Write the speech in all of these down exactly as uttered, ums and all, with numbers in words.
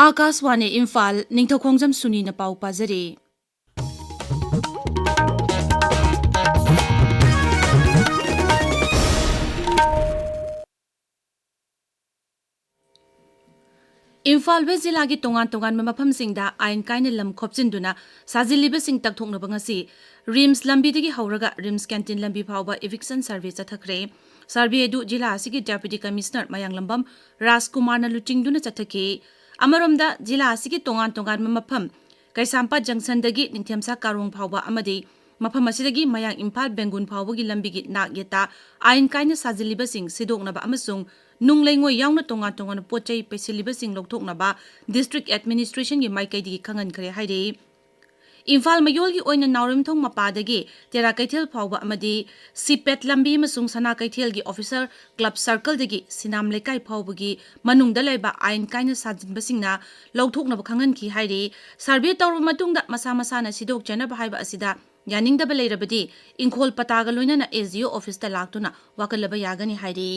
ꯑꯥꯀꯥꯁꯋꯥꯅꯤ ꯏꯝꯐꯥꯜ, ꯅꯤꯡꯊꯧꯈꯣꯡꯖꯝ ꯁꯨꯅꯤꯅ ꯄꯥꯎ ꯄꯥꯖꯔꯤ꯫ ꯏꯝꯐꯥꯜ ꯋꯦꯁ ꯖꯤꯂꯥꯒꯤ ꯇꯣꯉꯥꯟ ꯇꯣꯉꯥꯟꯕ ꯃꯐꯝꯁꯤꯡꯗ ꯑꯥꯏꯟ ꯀꯥꯏꯅ ꯂꯝ ꯈꯣꯞꯆꯤꯟꯗꯨꯅ ꯁꯥꯖꯤꯜꯂꯤꯕꯁꯤꯡ ꯇꯛꯊꯣꯛꯅꯕ ꯉꯁꯤ ꯔꯤꯝꯁ ꯂꯝꯕꯤꯗꯒꯤ ꯍꯧꯔꯒ ꯔꯤꯝꯁ ꯀꯦꯟꯇꯤꯟ ꯂꯝꯕꯤ ꯐꯥꯎꯕ eviction survey ꯆꯠꯊꯈ꯭ꯔꯦ꯫ Survey ꯑꯗꯨ ꯖꯤꯂꯥ ꯑꯁꯤꯒꯤ Deputy Commissioner ꯃꯌꯥꯡꯂꯝꯕꯝ ꯔꯥꯖꯀꯨꯃꯥꯔꯅ ꯂꯨꯆꯤꯡꯗꯨꯅ ꯆꯠꯊꯈꯤ꯫ ꯑꯃꯔꯣꯝꯗ, ꯖꯤꯂꯥ ꯑꯁꯤꯒꯤ ꯇꯣꯉꯥꯟ ꯇꯣꯉꯥꯟꯕ ꯃꯐꯝ, ꯀꯩꯁꯥꯝꯄꯥꯠ ꯖꯪꯁꯟꯗꯒꯤ ꯅꯤꯡꯊꯦꯝꯁꯥ ꯀꯥꯔꯣꯡ ꯐꯥꯎꯕ ꯑꯃꯗꯤ ꯃꯐꯝ ꯑꯁꯤꯗꯒꯤ ꯃꯌꯥꯡ ꯏꯝꯐꯥꯜ ꯕꯦꯡꯒꯨꯟ ꯐꯥꯎꯕꯒꯤ ꯂꯝꯕꯤꯒꯤ ꯅꯥꯛ ꯌꯦꯠꯇ ꯑꯥꯏꯟ ꯀꯥꯏꯅ ꯁꯥꯖꯤꯜꯂꯤꯕꯁꯤꯡ ꯁꯤꯗꯣꯛꯅꯕ ꯑꯃꯁꯨꯡ ꯅꯨꯡ ꯂꯩꯉꯣꯏ ꯌꯥꯎꯅ ꯇꯣꯉꯥꯟ ꯇꯣꯉꯥꯟꯕ ꯄꯣꯠ ꯆꯩ ꯄꯩꯁꯤꯜꯂꯤꯕꯁꯤꯡ ꯂꯧꯊꯣꯛꯅꯕ District Administrationꯒꯤ ꯃꯥꯏꯀꯩꯗꯒꯤ ꯈꯪꯍꯟꯈ꯭ꯔꯦ ꯍꯥꯏꯔꯤ꯫ ꯏꯝꯐꯥꯜ ꯃꯌꯣꯜꯒꯤ ꯑꯣꯏꯅ ꯅꯥꯎꯔꯦꯝꯊꯣꯡ ꯃꯄꯥꯗꯒꯤ ꯇꯦꯔꯥ ꯀꯩꯊꯦꯜ ꯐꯥꯎꯕ ꯑꯃꯗꯤ ꯁꯤꯄꯦꯠ ꯂꯝꯕꯤ ꯑꯃꯁꯨꯡ ꯁꯅꯥ ꯀꯩꯊꯦꯜꯒꯤ Officer Club Circleꯗꯒꯤ ꯁꯤꯅꯥꯝ ꯂꯩꯀꯥꯏ ꯐꯥꯎꯕꯒꯤ ꯃꯅꯨꯡꯗ ꯂꯩꯕ ꯑꯥꯏꯟ ꯀꯥꯏꯅ ꯁꯥꯖꯤꯟꯕꯁꯤꯡꯅ ꯂꯧꯊꯣꯛꯅꯕ ꯈꯪꯍꯟꯈꯤ ꯍꯥꯏꯔꯤ꯫ Survey ꯇꯧꯔꯕ ꯃꯇꯨꯡꯗ ꯃꯁꯥ ꯃꯁꯥꯅ ꯁꯤꯗꯣꯛꯆꯅꯕ ꯍꯥꯏꯕ ꯑꯁꯤꯗ ꯌꯥꯅꯤꯡꯗꯕ ꯂꯩꯔꯕꯗꯤ ꯏꯪꯈꯣꯜ ꯄꯇꯥꯒ ꯂꯣꯏꯅꯅ S D O officeꯇ ꯂꯥꯛꯇꯨꯅ ꯋꯥꯀꯠꯂꯕ ꯌꯥꯒꯅꯤ ꯍꯥꯏꯔꯤ꯫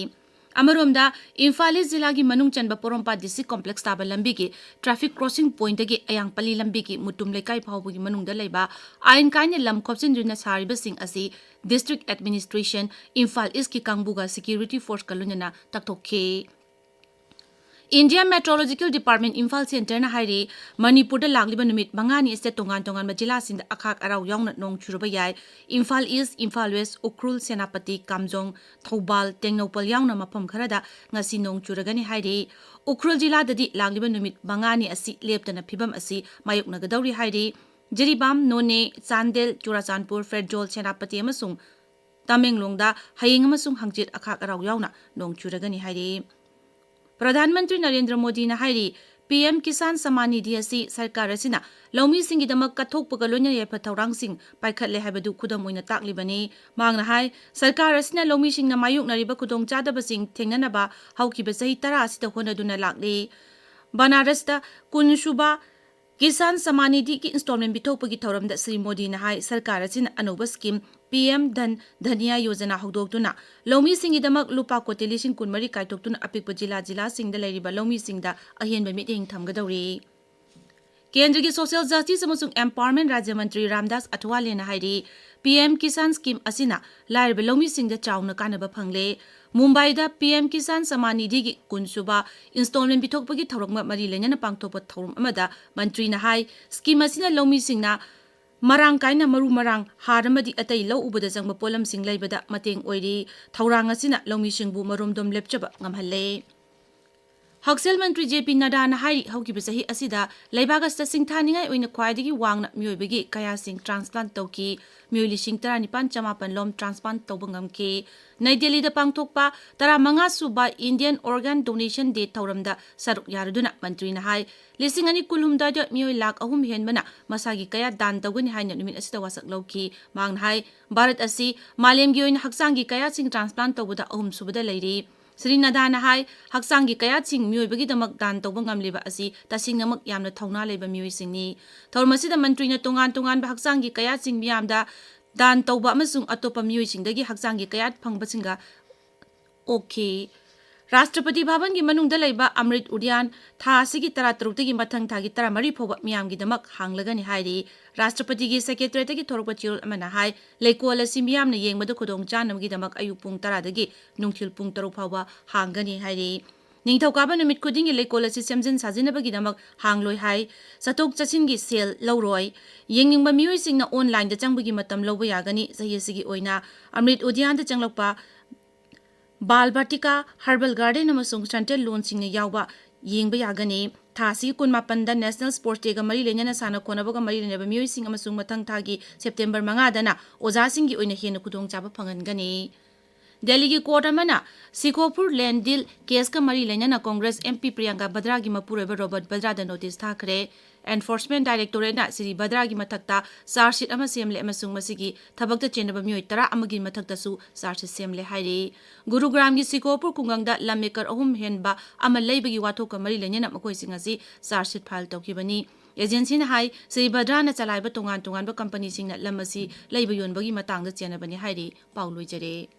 ꯑꯃꯔꯣꯝꯗ, ꯏꯝꯐꯥꯜ ꯏꯁ ꯖꯤꯂꯥꯒꯤ ꯃꯅꯨꯡ ꯆꯟꯕ ꯄꯣꯔꯣꯝꯄꯥꯠ D C complex ꯇꯥꯕ ꯂꯝꯕꯤꯒꯤ traffic crossing pointꯗꯒꯤ ꯑꯌꯥꯡꯄꯜꯂꯤ ꯂꯝꯕꯤꯒꯤ ꯃꯨꯇꯨꯝ ꯂꯩꯀꯥꯏ ꯐꯥꯎꯕꯒꯤ ꯃꯅꯨꯡꯗ ꯂꯩꯕ ꯑꯥꯏꯟ ꯀꯥꯏꯅ ꯂꯝ ꯈꯣꯞꯆꯤꯟꯗꯨꯅ ꯁꯥꯔꯤꯕꯁꯤꯡ ꯑꯁꯤ District Administration, ꯏꯝꯐꯥꯜ ꯏꯁꯀꯤ ꯀꯥꯡꯕꯨꯒ security forceꯀ ꯂꯣꯏꯅꯅ ꯇꯛꯊꯣꯛꯈꯤ꯫ India Meteorological Department ꯏꯝꯐꯥꯜ Centreꯅ ꯍꯥꯏꯔꯤ, ꯃꯅꯤꯄꯨꯔꯗ ꯂꯥꯛꯂꯤꯕ ꯅꯨꯃꯤꯠ ꯃꯉꯥꯅꯤ ꯑꯁꯤꯗ ꯇꯣꯉꯥꯟ ꯇꯣꯉꯥꯟꯕ ꯖꯤꯂꯥꯁꯤꯡꯗ ꯑꯈꯥꯛ ꯑꯔꯥꯎ ꯌꯥꯎꯅ ꯅꯣꯡ ꯆꯨꯔꯕ ꯌꯥꯏ꯫ ꯏꯝꯐꯥꯜ ꯏꯁ, ꯏꯝꯐꯥꯜ ꯋꯦꯁ, ꯎꯈ꯭ꯔꯨꯜ, ꯁꯦꯅꯥꯄꯇꯤ, ꯀꯥꯝꯖꯣꯡ, ꯊꯧꯕꯥꯜ, ꯇꯦꯡꯅꯧꯄꯜ ꯌꯥꯎꯅ ꯃꯐꯝ ꯈꯔꯗ ꯉꯁꯤ ꯅꯣꯡ ꯆꯨꯔꯒꯅꯤ ꯍꯥꯏꯔꯤ꯫ ꯎꯈ꯭ꯔꯨꯜ ꯖꯤꯂꯥꯗꯗꯤ ꯂꯥꯛꯂꯤꯕ ꯅꯨꯃꯤꯠ ꯃꯉꯥꯅꯤ ꯑꯁꯤ ꯂꯦꯞꯇꯅ ꯐꯤꯕꯝ ꯑꯁꯤ ꯃꯥꯌꯣꯛꯅꯒꯗꯧꯔꯤ ꯍꯥꯏꯔꯤ꯫ ꯖꯤꯔꯤꯕꯥꯝ, ꯅꯣꯅꯦ, ꯆꯥꯟꯗꯦꯜ, ꯆꯨꯔꯥꯆꯥꯟꯄꯨꯔ, ꯐꯦꯔꯖꯣꯜ, ꯁꯦꯅꯥꯄꯇꯤ ꯑꯃꯁꯨꯡ ꯇꯃꯦꯡꯂꯣꯡꯗ ꯍꯌꯦꯡ ꯑꯃꯁꯨꯡ ꯍꯪꯆꯤꯠ ꯑꯈꯥꯛ ꯑꯔꯥꯎ ꯌꯥꯎꯅ ꯅꯣꯡ ꯆꯨꯔꯒꯅꯤ ꯍꯥꯏꯔꯤ꯫ ꯄ꯭ꯔꯙꯥꯟ ꯃꯟꯇ꯭ꯔꯤ ꯅꯔꯦꯟꯗ꯭ꯔ ꯃꯣꯗꯤꯅ ꯍꯥꯏꯔꯤ, P M Kisan Samman Nidhi ꯑꯁꯤ ꯁꯔꯀꯥꯔ ꯑꯁꯤꯅ ꯂꯧꯃꯤꯁꯤꯡꯒꯤꯗꯃꯛ ꯀꯠꯊꯣꯛꯄꯒ ꯂꯣꯏꯅꯅ ꯌꯥꯏꯐ ꯊꯧꯔꯥꯡꯁꯤꯡ ꯄꯥꯏꯈꯠꯂꯦ ꯍꯥꯏꯕꯗꯨ ꯈꯨꯗꯝ ꯑꯣꯏꯅ ꯇꯥꯛꯂꯤꯕꯅꯤ꯫ ꯃꯍꯥꯛꯅ ꯍꯥꯏ, ꯁꯔꯀꯥꯔ ꯑꯁꯤꯅ ꯂꯧꯃꯤꯁꯤꯡꯅ ꯃꯥꯌꯣꯛꯅꯔꯤꯕ ꯈꯨꯗꯣꯡꯆꯥꯗꯕꯁꯤꯡ ꯊꯦꯡꯅꯅꯕ ꯍꯧꯈꯤꯕ ꯆꯍꯤ ꯇꯔꯥ ꯑꯁꯤꯗ ꯍꯣꯠꯅꯗꯨꯅ ꯂꯥꯛꯂꯤ꯫ ꯕꯅꯥꯔꯁꯇ ꯀꯨꯟ ꯁꯨꯕ ꯀꯤꯁꯥꯟ ꯁꯃꯥꯟ ꯅꯤꯙꯤꯒꯤ installment ꯄꯤꯊꯣꯛꯄꯒꯤ ꯊꯧꯔꯝꯗ ꯁ꯭ꯔꯤ ꯃꯣꯗꯤꯅ ꯍꯥꯏ, ꯁꯔꯀꯥꯔ ꯑꯁꯤꯅ ꯑꯅꯧꯕ scheme ꯄꯤ ꯑꯦꯝ ꯙꯟ ꯙꯟꯌꯥ ꯌꯣꯖꯅꯥ ꯍꯧꯗꯣꯛꯇꯨꯅ ꯂꯧꯃꯤꯁꯤꯡꯒꯤꯗꯃꯛ ꯂꯨꯄꯥ ꯀꯣꯇꯤ ꯂꯤꯁꯤꯡ ꯀꯨꯟꯃꯔꯤ ꯀꯥꯏꯊꯣꯛꯇꯨꯅ ꯑꯄꯤꯛꯄ ꯖꯤꯂꯥ ꯖꯤꯂꯥꯁꯤꯡꯗ ꯂꯩꯔꯤꯕ ꯂꯧꯃꯤꯁꯤꯡꯗ ꯑꯍꯦꯟꯕ ꯃꯤꯠꯌꯦꯡ ꯊꯝꯒꯗꯧꯔꯤ꯫ ꯀꯦꯟꯗ꯭ꯔꯒꯤ social justice ꯑꯃꯁꯨꯡ empowerment ꯔꯥꯖ꯭ꯌ ꯃꯟꯇ꯭ꯔꯤ ꯔꯥꯝꯗꯥꯁ ꯑꯊꯋꯥꯂꯦꯅ ꯍꯥꯏꯔꯤ, ꯄꯤ ꯑꯦꯝ ꯀꯤꯁꯥꯟ scheme ꯑꯁꯤꯅ ꯂꯥꯏꯔꯕ ꯂꯧꯃꯤꯁꯤꯡꯗ ꯆꯥꯎꯅ ꯀꯥꯟꯅꯕ ꯐꯪꯂꯦ꯫ ꯃꯨꯝꯕꯥꯏꯗ ꯄꯤ ꯑꯦꯝ ꯀꯤꯁꯥꯟ ꯁꯃꯥꯟ ꯅꯤꯙꯤꯒꯤ ꯀꯨꯟꯁꯨꯕ installment ꯄꯤꯊꯣꯛꯄꯒꯤ ꯊꯧꯔꯝꯒ ꯃꯔꯤ ꯂꯩꯅꯅ ꯄꯥꯡꯊꯣꯛꯄ ꯊꯧꯔꯝ ꯑꯃꯗ ꯃꯟꯇ꯭ꯔꯤꯅ ꯍꯥꯏ, scheme ꯑꯁꯤꯅ ꯂꯧꯃꯤꯁꯤꯡꯅ ꯃꯔꯥꯡ ꯀꯥꯏꯅ ꯃꯔꯨ ꯃꯔꯥꯡ, ꯍꯥꯔ ꯑꯃꯗꯤ ꯑꯇꯩ ꯂꯧ ꯎꯕꯗ ꯆꯪꯕ ꯄꯣꯠꯂꯝꯁꯤꯡ ꯂꯩꯕꯗ ꯃꯇꯦꯡ ꯑꯣꯏꯔꯤ꯫ ꯊꯧꯔꯥꯡ ꯑꯁꯤꯅ ꯂꯧꯃꯤꯁꯤꯡꯕꯨ ꯃꯔꯣꯝꯗꯣꯝ ꯂꯦꯞꯆꯕ ꯉꯝꯍꯜꯂꯦ꯫ ꯍꯛꯁꯦꯜ ꯃꯟꯇ꯭ꯔꯤ ꯖꯦ ꯄꯤ ꯅꯗꯥꯅ ꯍꯥꯏꯔꯤ, ꯍꯧꯈꯤꯕ ꯆꯍꯤ ꯑꯁꯤꯗ ꯂꯩꯕꯥꯛ ꯑꯁꯤꯗ ꯁꯤꯡꯊꯥꯅꯤꯡꯉꯥꯏ ꯑꯣꯏꯅ ꯈ꯭ꯋꯥꯏꯗꯒꯤ ꯋꯥꯡꯅ ꯃꯤꯑꯣꯏꯕꯒꯤ ꯀꯌꯥꯁꯤꯡ transplant ꯇꯧꯈꯤ꯫ ꯃꯤꯑꯣꯏ ꯂꯤꯁꯤꯡ ꯇꯔꯥꯅꯤꯄꯥꯟ ꯆꯃꯥꯄꯟ ꯂꯣꯝ transplant ꯇꯧꯕ ꯉꯝꯈꯤ꯫ ꯅꯩ ꯗꯦꯜꯂꯤꯗ ꯄꯥꯡꯊꯣꯛꯄ ꯇꯔꯥꯃꯉꯥ ꯁꯨꯕ Indian Organ Donation Day ꯊꯧꯔꯝꯗ ꯁꯔꯨꯛ ꯌꯥꯔꯗꯨꯅ ꯃꯟꯇ꯭ꯔꯤꯅ ꯍꯥꯏ, ꯂꯤꯁꯤꯡ ꯑꯅꯤ ꯀꯨꯟꯍꯨꯝꯗꯣꯏꯗ ꯃꯤꯑꯣꯏ ꯂꯥꯈ ꯑꯍꯨꯝ ꯍꯦꯟꯕꯅ ꯃꯁꯥꯒꯤ ꯀꯌꯥ ꯗꯥꯟ ꯇꯧꯒꯅꯤ ꯍꯥꯏꯅ ꯅꯨꯃꯤꯠ ꯑꯁꯤꯗ ꯋꯥꯁꯛ ꯂꯧꯈꯤ꯫ ꯃꯍꯥꯛꯅ ꯍꯥꯏ, ꯚꯥꯔꯠ ꯑꯁꯤ ꯃꯥꯂꯦꯝꯒꯤ ꯑꯣꯏꯅ ꯍꯛꯆꯥꯡꯒꯤ ꯀꯌꯥꯁꯤꯡ transplant ꯇꯧꯕꯗ ꯑꯍꯨꯝꯁꯨꯕꯗ ꯂꯩꯔꯤ꯫ ꯁ꯭ꯔꯤ ꯅꯗꯥꯅ ꯍꯥꯏ, ꯍꯛꯆꯥꯡꯒꯤ ꯀꯌꯥꯠꯁꯤꯡ ꯃꯤꯑꯣꯏꯕꯒꯤꯗꯃꯛ ꯗꯥꯟ ꯇꯧꯕ ꯉꯝꯂꯤꯕ ꯑꯁꯤ ꯇꯁꯦꯡꯅꯃꯛ ꯌꯥꯝꯅ ꯊꯧꯅꯥ ꯂꯩꯕ ꯃꯤꯑꯣꯏꯁꯤꯡꯅꯤ꯫ ꯊꯧꯔꯝ ꯑꯁꯤꯗ ꯃꯟꯇ꯭ꯔꯤꯅ ꯇꯣꯉꯥꯟ ꯇꯣꯉꯥꯟꯕ ꯍꯛꯆꯥꯡꯒꯤ ꯀꯌꯥꯠꯁꯤꯡ ꯃꯤꯌꯥꯝꯗ ꯗꯥꯟ ꯇꯧꯕ ꯑꯃꯁꯨꯡ ꯑꯇꯣꯞꯄ ꯃꯤꯑꯣꯏꯁꯤꯡꯗꯒꯤ ꯍꯛꯆꯥꯡꯒꯤ ꯀꯌꯥꯠ ꯐꯪꯕꯁꯤꯡꯒ ꯑꯣꯛꯈꯤ꯫ ꯔꯥꯁꯇ꯭ꯔꯄꯇꯤ ꯚꯕꯟꯒꯤ ꯃꯅꯨꯡꯗ ꯂꯩꯕ ꯑꯃ꯭ꯔꯤꯠ ꯎꯗ꯭ꯌꯥꯟ ꯊꯥ ꯑꯁꯤꯒꯤ ꯇꯔꯥꯇꯔꯨꯛꯇꯒꯤ ꯃꯊꯪ ꯊꯥꯒꯤ ꯇꯔꯥꯃꯔꯤ ꯐꯥꯎꯕ ꯃꯤꯌꯥꯝꯒꯤꯗꯃꯛ ꯍꯥꯡꯂꯒꯅꯤ ꯍꯥꯏꯔꯤ꯫ ꯔꯥꯁꯇ꯭ꯔꯄꯇꯤꯒꯤ secretariatꯇꯒꯤ ꯊꯣꯔꯛꯄ ꯆꯦꯔꯣꯜ ꯑꯃꯅ ꯍꯥꯏ, ꯂꯩꯀꯣꯜ ꯑꯁꯤ ꯃꯤꯌꯥꯝꯅ ꯌꯦꯡꯕꯗ ꯈꯨꯗꯣꯡ ꯆꯥꯅꯕꯒꯤꯗꯃꯛ ꯑꯌꯨꯛ ꯄꯨꯡ ꯇꯔꯥꯗꯒꯤ ꯅꯨꯡꯊꯤꯜ ꯄꯨꯡ ꯇꯔꯨꯛ ꯐꯥꯎꯕ ꯍꯥꯡꯒꯅꯤ ꯍꯥꯏꯔꯤ꯫ ꯅꯤꯡꯊꯧꯀꯥꯕ ꯅꯨꯃꯤꯠ ꯈꯨꯗꯤꯡꯒꯤ ꯂꯩꯀꯣꯜ ꯑꯁꯤ ꯁꯦꯝꯖꯤꯟ ꯁꯥꯖꯤꯟꯅꯕꯒꯤꯗꯃꯛ ꯍꯥꯡꯂꯣꯏ ꯍꯥꯏ꯫ ꯆꯠꯊꯣꯛ ꯆꯠꯁꯤꯟꯒꯤ ꯁꯦꯜ ꯂꯧꯔꯣꯏ꯫ ꯌꯦꯡꯅꯤꯡꯕ ꯃꯤꯑꯣꯏꯁꯤꯡꯅ onlineꯗ ꯆꯪꯕꯒꯤ ꯃꯇꯝ ꯂꯧꯕ ꯌꯥꯒꯅꯤ꯫ ꯆꯍꯤ ꯑꯁꯤꯒꯤ ꯑꯣꯏꯅ ꯑꯃ꯭ꯔꯤꯠ ꯎꯗ꯭ꯌꯥꯟꯗ ꯆꯪꯂꯛꯄ ꯕꯥꯜ ꯕꯥꯇꯤꯀꯥ, ꯍꯔꯕꯜ ꯒꯥꯔꯗꯦꯟ ꯑꯃꯁꯨꯡ ꯁꯟꯇꯦꯜ ꯂꯣꯟꯁꯤꯡꯅ ꯌꯥꯎꯕ ꯌꯦꯡꯕ ꯌꯥꯒꯅꯤ꯫ ꯊꯥ ꯑꯁꯤꯒꯤ ꯀꯨꯟꯃꯥꯄꯟꯗ National Sports Dayꯒ ꯃꯔꯤ ꯂꯩꯅꯅ ꯁꯥꯟꯅ ꯈꯣꯠꯅꯕꯒ ꯃꯔꯤ ꯂꯩꯅꯕ ꯃꯤꯑꯣꯏꯁꯤꯡ ꯑꯃꯁꯨꯡ ꯃꯊꯪ ꯊꯥꯒꯤ ꯁꯦꯞꯇꯦꯝꯕꯔ ꯃꯉꯥꯗꯅ ꯑꯣꯖꯥꯁꯤꯡꯒꯤ ꯑꯣꯏꯅ ꯍꯦꯟꯅ ꯈꯨꯗꯣꯡꯆꯥꯕ ꯐꯪꯍꯟꯒꯅꯤ꯫ ꯗꯦꯜꯂꯤꯒꯤ ꯀꯣꯔꯠ ꯑꯃꯅ ꯁꯤꯈꯣꯄꯨꯔ ꯂꯦꯟ ꯗꯤꯜ ꯀꯦꯁꯀ ꯃꯔꯤ ꯂꯩꯅꯅ ꯀꯣꯡꯒ꯭ꯔꯦꯁ ꯑꯦꯝ ꯄꯤ ꯄ꯭ꯔꯤꯌꯥꯡꯀꯥ ꯚꯗ꯭ꯔꯥꯒꯤ ꯃꯄꯨꯔꯣꯏꯕ ꯔꯣꯕꯔꯠ ꯚꯗ꯭ꯔꯥꯗ ꯅꯣꯇꯤꯁ ꯊꯥꯈ꯭ꯔꯦ꯫ ꯑꯦꯟꯐꯣꯔꯁꯃꯦꯟꯠ ꯗꯥꯏꯔꯦꯛꯇꯣꯔꯦꯠꯅ ꯁ꯭ꯔꯤ ꯚꯗ꯭ꯔꯥꯒꯤ ꯃꯊꯛꯇ ꯆꯥꯔꯖ ꯁꯤꯠ ꯑꯃ ꯁꯦꯝꯂꯦ ꯑꯃꯁꯨꯡ ꯃꯁꯤꯒꯤ ꯊꯕꯛꯇ ꯆꯦꯟꯅꯕ ꯃꯤꯑꯣꯏ ꯇꯔꯥ ꯑꯃꯒꯤ ꯃꯊꯛꯇꯁꯨ ꯆꯥꯔꯖ ꯁꯤꯠ ꯁꯦꯝꯂꯦ ꯍꯥꯏꯔꯤ꯫ ꯒꯨꯔꯨꯒ꯭ꯔꯥꯝꯒꯤ ꯁꯤꯈꯣꯄꯨꯔ ꯈꯨꯡꯒꯪꯗ ꯂꯝ ꯑꯦꯀꯔ ꯑꯍꯨꯝ ꯍꯦꯟꯕ ꯑꯃ ꯂꯩꯕꯒꯤ ꯋꯥꯊꯣꯛꯀ ꯃꯔꯤ ꯂꯩꯅꯅ ꯃꯈꯣꯏꯁꯤꯡ ꯑꯁꯤ ꯆꯥꯔꯖ ꯁꯤꯠ ꯐꯥꯏꯜ ꯇꯧꯈꯤꯕꯅꯤ꯫ ꯑꯦꯖꯦꯟꯁꯤꯅ ꯍꯥꯏ, ꯁ꯭ꯔꯤ ꯚꯗ꯭ꯔꯥꯅ ꯆꯂꯥꯏꯕ ꯇꯣꯉꯥꯟ ꯇꯣꯉꯥꯟꯕ ꯀꯝꯄꯅꯤꯁꯤꯡꯅ ꯂꯝ ꯑꯁꯤ ꯂꯩꯕ ꯌꯣꯟꯕꯒꯤ ꯃꯇꯥꯡꯗ ꯆꯦꯟꯅꯕꯅꯤ ꯍꯥꯏꯔꯤ꯫ ꯄꯥꯎ ꯂꯣꯏꯖꯔꯦ꯫